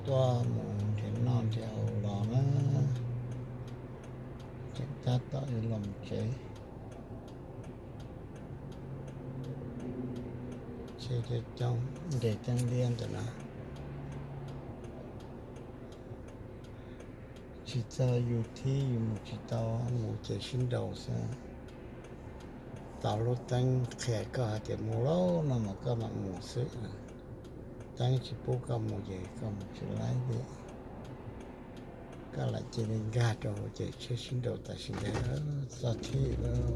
Tuaj mus nrhiav noj nrhiav haus los na, tseem tab tom yuav los tsev. Tsheb coob coob, nres ceeb liab ntawm no. Tsis txog yus thib yus mus tsis tau, mus ces sib nraus xwb. Tau lub teeb qhia koj hais tias mus lauj no mas koj mam mus xwb. Teeb tsis pub koj mus ces koj mus tsis laib li. Koj lam cia li nkag rau hauv ces tsheb sib nraus tam sim ntawd txog thib lawm.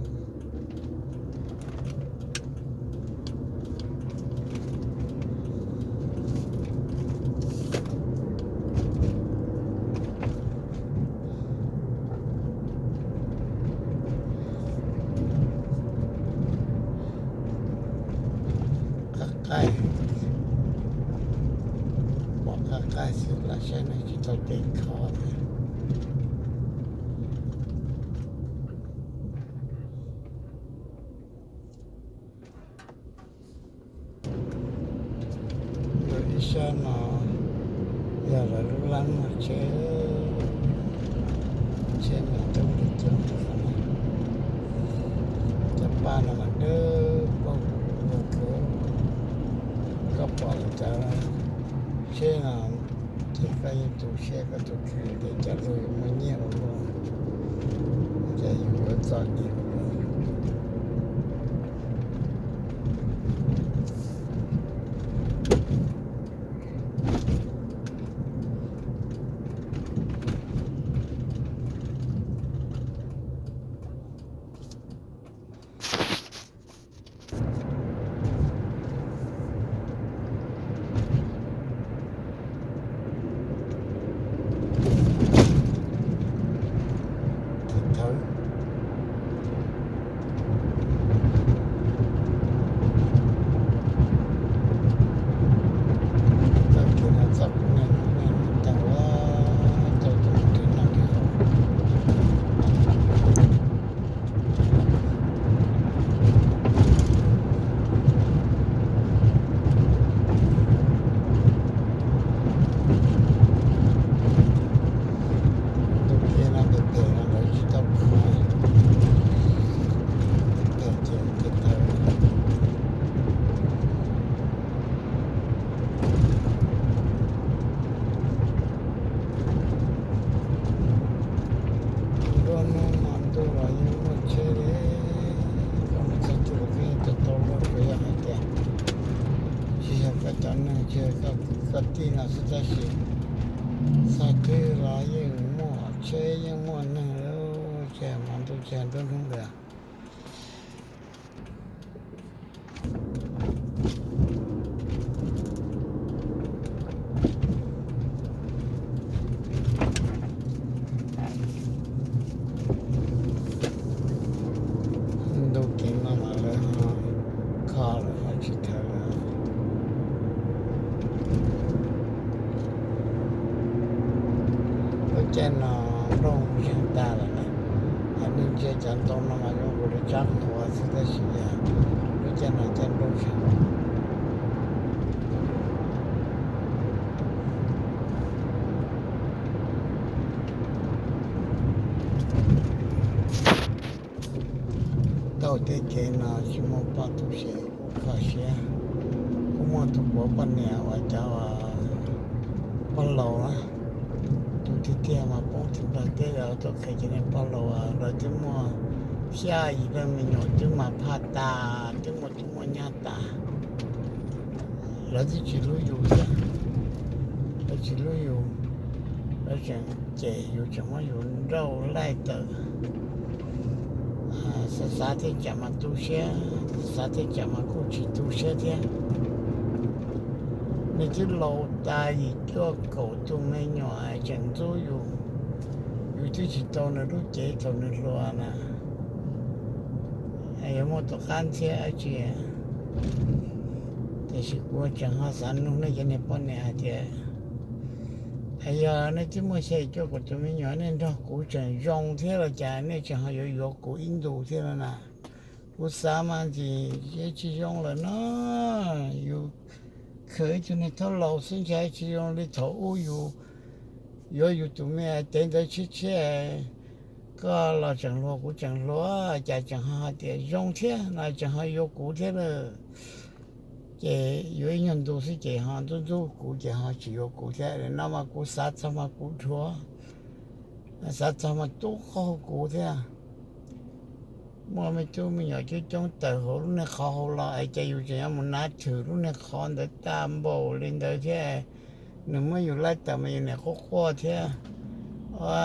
Qab qaij, pom qab qaij xwb los saib neeg tsis tau ces khov thiab. Ntawm ib sab no yog lawv lub lab muag tsheb, tsheb mas coob li coob li no. Cov paj no mas dawb paug ua kawg. Koj pom lawv cov tsheb no ces koj yeej tu siab koj tus kheej tias cov luag yuav muaj nyiaj ua luaj, ces yus yuav txom nyem ua luaj. Thawv. Txoj kev no txoj kev no tau ua tau tus ris no ris haus. Tus kev no pem pem no lawv tsis tau kho, pem ces kev tawv. Nruab hnub hmo ntuj los yeej muaj tsheb li, koj mus txog twg los koj yeej tau tau luag, tsuas yog hais tias tsis yog koj cov neeg, tsis yog koj tij no xwb tab sis txog twg los yeej muaj tsheb yeej muaj neeg, tsis hmo ntuj tsis nruab hnub li. Ntuj kev no mas lawv ho kho lawm ho tsis thawv lawm. Lub caij no nplooj zeeg tag lawm na, hais nej ntsia cov ntoo no mas zoo nkaus li tsab qhuav xwb tab sis lub caij no caij nplooj zeeg. Taug tej kev no tsis muaj poj tu siab kuj kho siab. Kuj muaj tus puav poj niam uas cov pog laus na, tus tiag tiag mas poob tim Nplog teb los tuaj qhia cov niag pog laus, lawv twb muaj xya yim leej me nyuam twb mas phaj tas, twb muaj tub muaj nyab tas. Lawv twb tsis hlub yus thiab, lawv tsis hlub yus, lawv tseem cem yus, tseem muab yus nrauj laij tawm, xav xav thiab cas mas tu siab, xav thiab cas mas kuj tsis tu siab thiab. Nej twb laus tas yim cuaj kaum tus me nyuam tseem ntxub yus, yus twb tsis tau nws lub cev thaum nws hluas na, yuav muaj tus qab ntxhiab dab tsi. Tiam sis kuv tseem ho xav nug nej cov niag poj niam hais tias, yog nej twb muaj xya yim cuaj kaum tus me nyuam, nej nrog kuv tseem zoo thiab los cas nej tseem ho yuav yuav kuv ib ntus thiab no na? Kuv xav mas ntxim tsis zoo lawm no, yus khaws ib tug niag thaub laus xwb ntshai tsis zoo li thaum ub yus yuav yus tus me tev ntawd tshiab tshiab, koj los tseem hluas kuv tseem hluas, cas tseem ho hais tias zoo thiab no, tseem ho yuav kuv thiab lawm. Ces yuav ib nyuag ntu xwb ces ho ntxub ntxub kuv ces ho tsis yuav kuv thiab no mas kuv xav txog mas kuv dhuav, xav txog mas tub qaug kuv thiab. Muaj me tub me nyuam coob coob tawm hauv lub niag qhov hauv los es cas yus tseem yuav mus hnav thwm lub niag qhov ntawd tag npaum li ntawd thiab. Nws muab yus laib tawm mas yus niam quaj quaj thiab. Ua,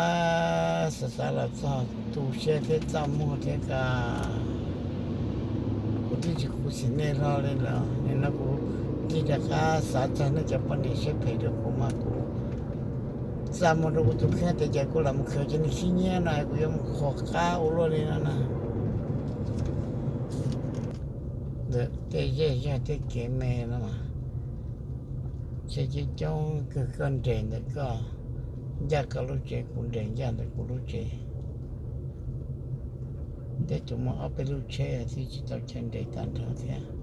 xav xav los txog tu siab thiab txaj muag thiab kawg. Kuv twb tsis khuv xim nej hlo li lawm, nim no kuv cia li rov qab xav txog nej cov poj niam siab phem rau kuv mas kuv txaj muag rau kuv tus kheej tias cas kuv lam mus khaws cov niag xib nyiab no kuv yuav mus qhuas qab ua luaj li no na. Ntawm tej zej zog tej kev me no mas tsheb coob coob kawg, koj nres ntawm koj ncaj koj lub tsev, kuv nres ncaj ntawm kuv lub tsev. Tej tus muaj ob peb lub tsheb twb tsis tau chaw nres tag nrho thiab.